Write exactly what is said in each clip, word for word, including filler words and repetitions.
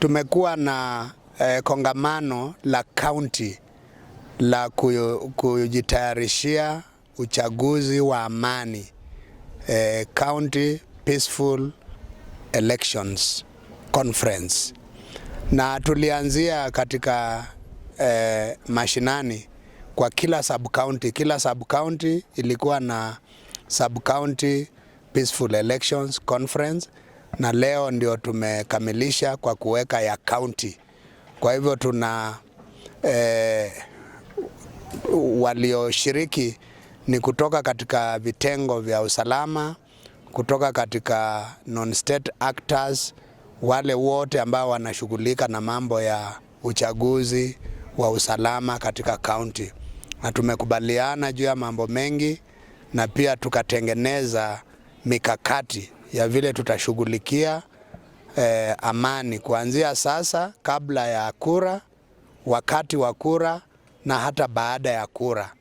Tumekuwa na, eh, kongamano la county la ku-, kujitayarishia uchaguzi wa amani, eh, County Peaceful Elections Conference. Na tulianzia katika, eh, mashinani kwa kila sub county. Kila sub county ilikuwa na sub county Peaceful Elections Conference, na leo ndio tumekamilisha kwa kuweka ya county. Kwa hivyo tuna, eh, walioshiriki ni kutoka katika vitengo vya usalama, kutoka katika non-state actors, wale wote ambao wanashughulika na mambo ya uchaguzi wa usalama katika county. Na tumekubaliana juu ya mambo mengi, na pia tukatengeneza mikakati ya vile tutashughulikia, eh, amani kuanzia sasa, kabla ya kura, wakati wa kura na hata baada ya kura.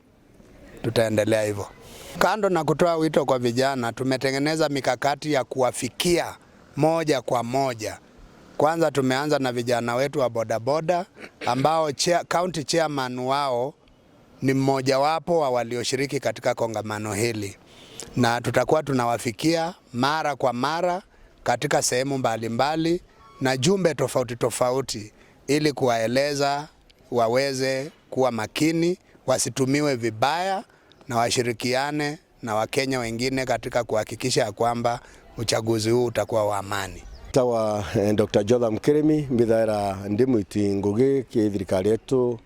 Tutaendelea hivyo. Kando na kutoa wito kwa vijana, tumetengeneza mikakati ya kuwafikia moja kwa moja. Kwanza tumeanza na vijana wetu wa bodaboda ambao chair-, county chairman wao ni mmojawapo wa walioshiriki katika kongamano hili, na tutakuwa tunawafikia mara kwa mara katika sehemu mbalimbali na jumbe tofauti tofauti, ili kuwaeleza waweze kuwa makini, wasitumiwe vibaya, na washirikiane na Wakenya wengine katika kuhakikisha ya kwamba uchaguzi huu utakuwa wa amani. Tawa, eh, Doctor Jotham Kirimi, mbithaira ndi mwiti ngugi ki thirikari yetu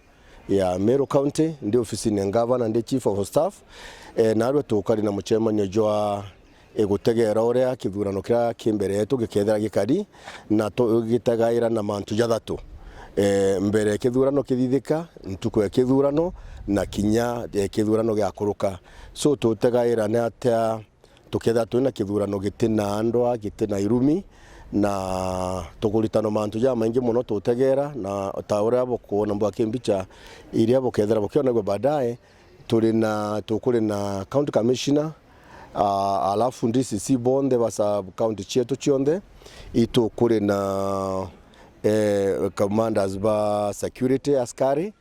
ya Meru County, ndi ofisini ya ngavana, ndi chief of staff, eh, narua tukari na mucemanio jwa, eh, gutegera uria kithurano kiria ki mbere yetu gikethira gikari, na tugitegaira na mantu jathatu. Eh, mbere ya kithurano kithithika, ntuku ya kithurano, na kinya, eh, kithurano giakuruka. So, tutegaira ni atia tukethira twina kithurano gitina ndwa, gitina irumi, na tukuritana mantu jamaingi mono tutegera, na ta uria bukwona mbwa ki mbicha iria bukethira bukionagua baadaye, turi na, tukuri na county commissioner, ah, alafu D C C bonthe ba sub county cietu cionthe, itukuri na, eh, commanders ba security, askari,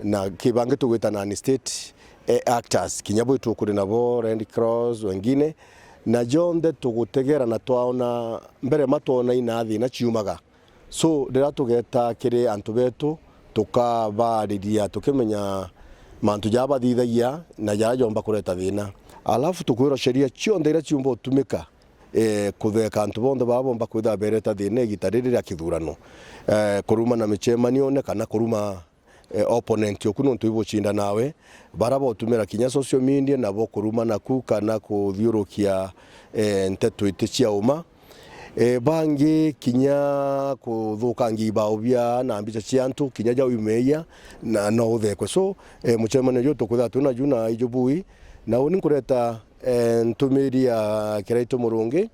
na kibangi tugwita na ni state, eh, actors, kinya bwi tukuri nabo, Red Cross, wengine, na jonthe tugutegera na twaona, mbere ma twona ina thina ciumaga. So, riria tugeta kiri antu betu, tukabaariria, tukimenya mantu jaa bathithagia na jaria jomba kureta thina. Alafu tukwirwa sheria cionthe iria ciumba utumika, eh, kutheka antu bonthe baa bomba kwithira bereta thina igita riri ria kithurano. Eh, kuruma na micemanione kana kuruma eh, opponent oku nontu ibucinda nawe, bara botumira kinya social media nabo kuruma naku kana kuthiurukia, eh, nteto iti cia uma. Eh, bangi kinya kuthukangia ibao bia na mbica cia antu, kinya jau imeia, na no uthekwe. So, eh, mucemanio ju tukwithira twina ju na iju bui, na uni nkureta, eh, ntumiri ya Kiraitu Murungi,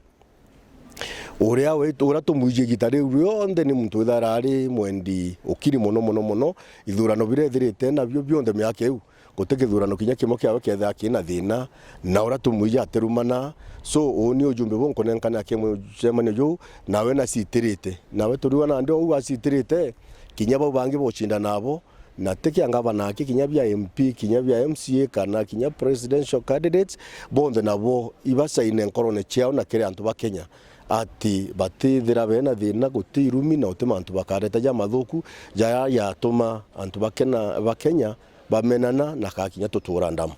uria we, uria tumwiji igita riu rionthe ni muntu withira ari mwendi ukiri mono, mono, mono. Ithurano biria ethirite nabio bionthe miaka iu, guti kithurano kinya kimwe kiawe kiethira kina thina, na uria tumwiji atirumana. So, uu ni ujumbe bunkunenkana aki mucemanio juu, nawe nacitirite. Nawe turiwa nandi ou acitirite, kinya bau bangi bucinda nabo, na ti kia ngavana aki, kinya bia M P, kinya bia M C A, kana kinya presidential candidates, bonthe nabo ibacaine nkorone ciao na kiri antu ba Kenya, ati batithira bena thina, guti irumi na guti mantu bakareta jamathuku, jaya jatuma antu ba Kena-, ba Kenya bamenana na kakinya tutura ndamu.